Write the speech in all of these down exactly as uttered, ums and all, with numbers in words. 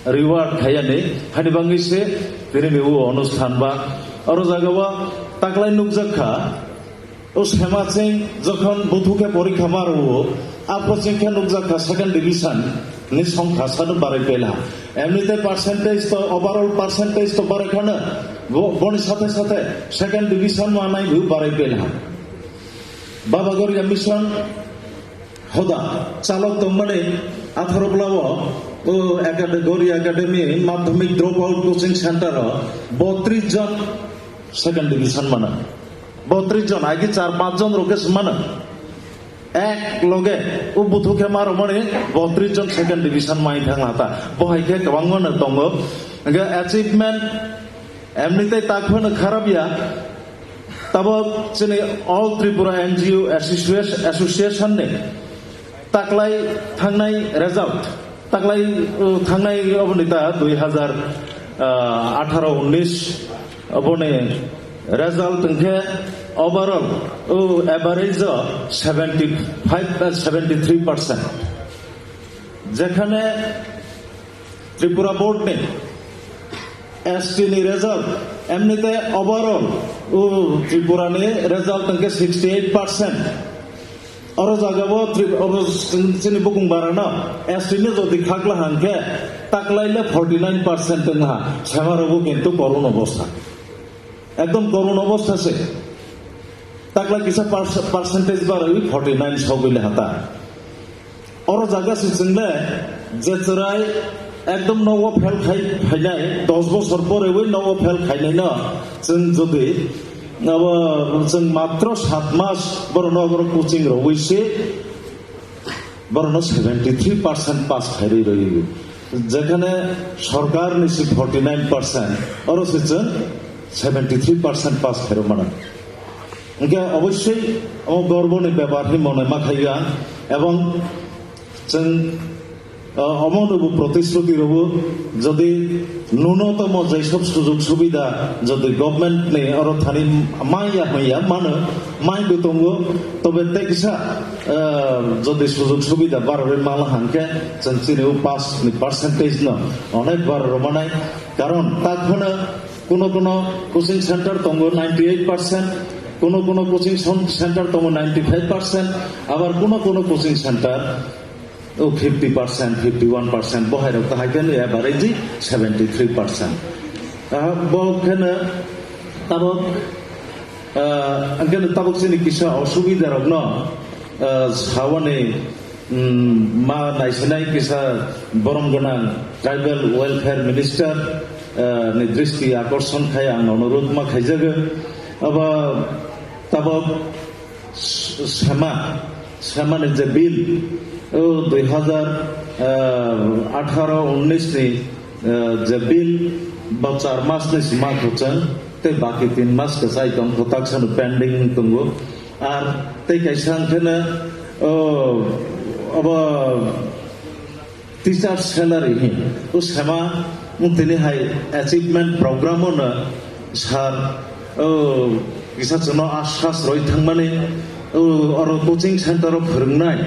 reward khaiyani, hani bangwi se tini ni o onusthan ba oro jaga o taklai nukjak kha. O sema cheng jokhon buthu khe porikha ma rwo, apro cheng khe nukjak kha second division ni songkha sano barai pela. Emni te percentage to, overall percentage to barai khana, bo-, boni sathe sathe second division ma nai bu barai pela. Baba Goria Mission hoda chalok tongmani atharo blao o acad-, Goria Academy madhyamik dropout coaching center o botris jon second division mana. Botris jon, agi char panch jon rok se mana. Ek loge o buthu khe ma romani botris jon second division mai thang lata. Bo hai khe kwbangma no tongo. Hingke achievement emni tei tak phano kharap ya. Tabo chini All Tripura N G O Association, Association ni taklai thangnai result, taklai, uh, thangnai oboni ta dui hazar atharo unnis oboni result hingke overall, uh, average o seventy five, uh, seventy three percent. Jekhane Tripura Board ni S T ni result, emni te overall, uh, Tripura ni result hingke sixty eight percent. Oro jaga bo Tri-, oro chini bukung bara no S T ni jodi khakla hangke taklai le forty nine percent wngha, sema rok bo kintu korun obostha. Ekdom korun obostha se. Takla kisa perc-, percentage barwi forty nine sogwi le hata. Oro jaga se chwngle je chwrai ekdom nogo fail khai phainai, dos bosor pore wi nogo fail khainai no chwng jodi abo chwng matro sat mas borok no oro coaching rogwi se Borokno seventy three percent pass khairwi rwi. Jekhane sorkar ni si forty nine percent, oro se chwng seventy three percent pass khairwi mano. Hingke obossoi o gorboni bepar hinwi mone ma khaiga, ebong chwng, o, omono bo protisruti rogo, jodi Nunotamo jeisok sujog subida jodi government ni oro thani maya hwnya mano, mai bo tongo, tobe tei kisa, eh, jodi sujog subida barwi mala hangke chwng chini o pass ni percentage no onek bar rwmanai. Karon tak phano kuno kuno coaching center tongo ninety eight percent, kuno kuno coaching son-, center tongo ninety five percent, abar kuno kuno coaching center o fifty percent, fifty one percent, bo hai rok to hai khe average seventy three percent. Ah, bo khe no tabok, ah, ang khe no tabok chini kisa osubida rok no, ah, sawani, mm, ma naisinai kisa borom gwnang tribal welfare minister, ah, ni dristi akorson khai ang onurudh ma khaijago. Abo tabok S-, sema, semani je bill, o, dui hazar, eh, atharo unnis ni, eh, je bill, bo char mas ni sima khuchang, tei baki tin mas kwchai tong kho, tak sano pending wng tongo. Ar tei kaisa ang khe no, o, obo, Teacher salary hin, o sema, tini hai achievement program o no sir, o, kisa chwngno ashas roi thangmani, o, oro coaching center o phwrwngnai,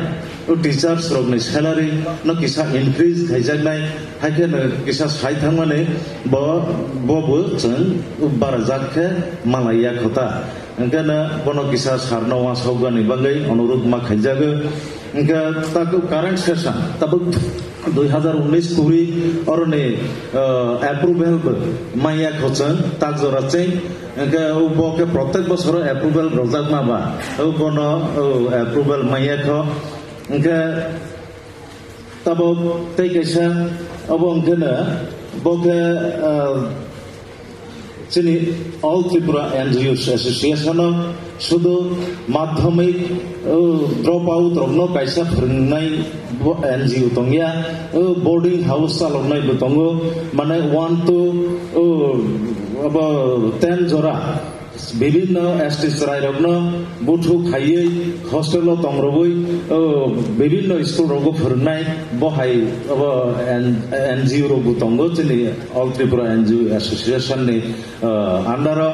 o, teachers rokni salary no kisa increase khaijaknai, hai khe no kisa sai thangmani, bo, bo bo chwng barajak khe malaiya khota. Hingke no bono kisa sir no uansukgani bagwi onurudh ma khaijago. Hingke tabuk current session, tabuk dui hazar unnis kuri oroni, eh, approval bo maya kho chwng tak jora cheng. Hingke o bo khe protek bosoro approval rwjakma ba, o bono, o, approval maya kho. Hingke Tabok tei kaisa, obo hwnkhe no, bo khe, ah, chini All Tripura N G Os Association o sudu madhyamik, oh, drop out rokno kaisa phwrwngnai bo N G O tongya, oh, boarding house chaloknai bo tongo, mane one to, oh, abo ten jora. Bibinno S T chwrairokno buthuk khaiwi hostel-o tongrwui, o, bibinno school-rogo phwrwngnai bo hai obo N-, N G O rokbo tongo, chini All Tripura N G O Association-ni, o, under-o.